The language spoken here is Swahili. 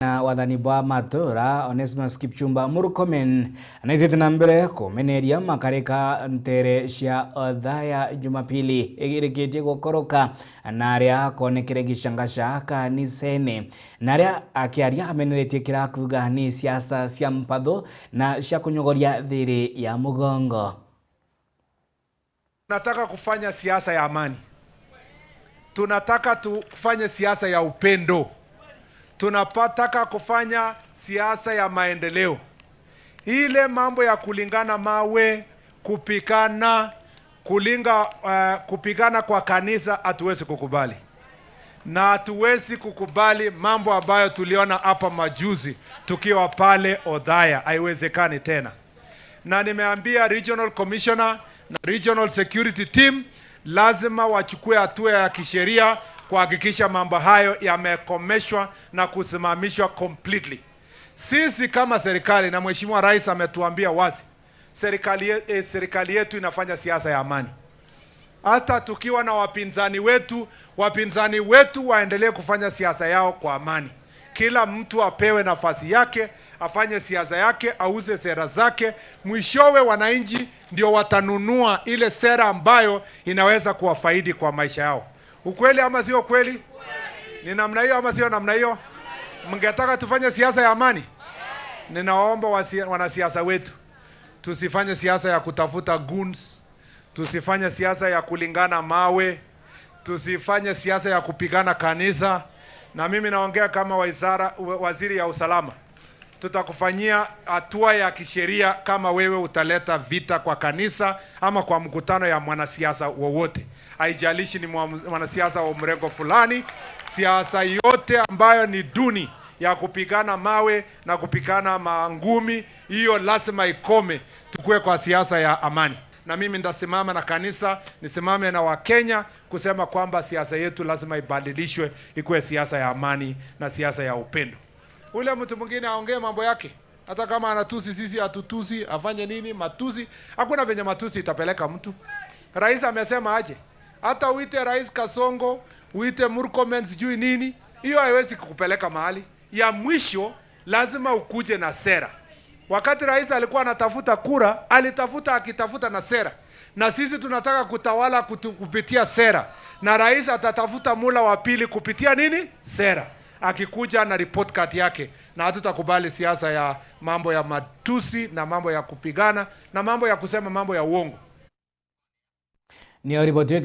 Na wathani bwa matura Onesmus Kipchumba Murkomen anaithiete na mbere kumeneria makarika ntere cia Othaya Jumapili igirikitie gukoroka na aria konekire gicangaca kanisene na aria akiaria ameneretie kirakuga ni siasa cia mpatho na cia kunyogoria thiri ya mugongo. Tunataka kufanya siasa ya amani, tunataka tufanye siasa ya upendo, tunataka kufanya siasa ya maendeleo. Ile mambo ya kulingana mawe, kupikana, kupigana kwa kanisa hatuwezi kukubali, na hatuwezi kukubali mambo ambayo tuliona hapa majuzi tukiwa pale Othaya, haiwezekani tena. Na nimeambia regional commissioner na regional security team lazima wachukue hatua ya kisheria kuhakikisha mambo hayo yamekomeshwa na kusimamishwa completely. Sisi kama serikali na Mheshimiwa Rais ametuambia wazi, serikali yetu inafanya siasa ya amani. Hata tukiwa na wapinzani wetu, wapinzani wetu waendelee kufanya siasa yao kwa amani. Kila mtu apewe nafasi yake, afanye siasa yake, auze sera zake. Mwishowe wananchi ndio watanunua ile sera ambayo inaweza kuwafaidi kwa maisha yao. Ukweli ama sio kweli? Ni namna hiyo ama sio namna hiyo? Mngetaka tufanye siasa ya amani? Ninawaomba wanasiasa wetu tusifanye siasa ya kutafuta goons, tusifanye siasa ya kulingana mawe, tusifanye siasa ya kupigana kanisa. Na mimi naongea kama waziri ya usalama, tutakufanyia hatua ya kisheria kama wewe utaleta vita kwa kanisa ama kwa mkutano ya mwanasiasa wowote, haijalishi ni mwanasiasa wa mrengo fulani. Siasa yote ambayo ni duni ya kupigana mawe na kupigana mangumi, hiyo lazima ikome. Tukue kwa siasa ya amani, na mimi nitasimama na kanisa, nisimame na Wakenya kusema kwamba siasa yetu lazima ibadilishwe ikuwe siasa ya amani na siasa ya upendo. Ule mtu mwingine aongee mambo yake, hata kama anatusi sisi atutusi, afanye nini matusi, hakuna venye matusi itapeleka mtu. Rais amesema aje? Hata uite Rais Kasongo, uite Murkomen sijui nini, hiyo haiwezi kukupeleka mahali. Ya mwisho lazima ukuje na sera. Wakati rais alikuwa anatafuta kura, alitafuta akitafuta na sera, na sisi tunataka kutawala kupitia sera, na rais atatafuta mula wa pili kupitia nini? Sera, akikuja na report card yake, na hatutakubali siasa ya mambo ya matusi na mambo ya kupigana na mambo ya kusema mambo ya uongo. Niyo riboti.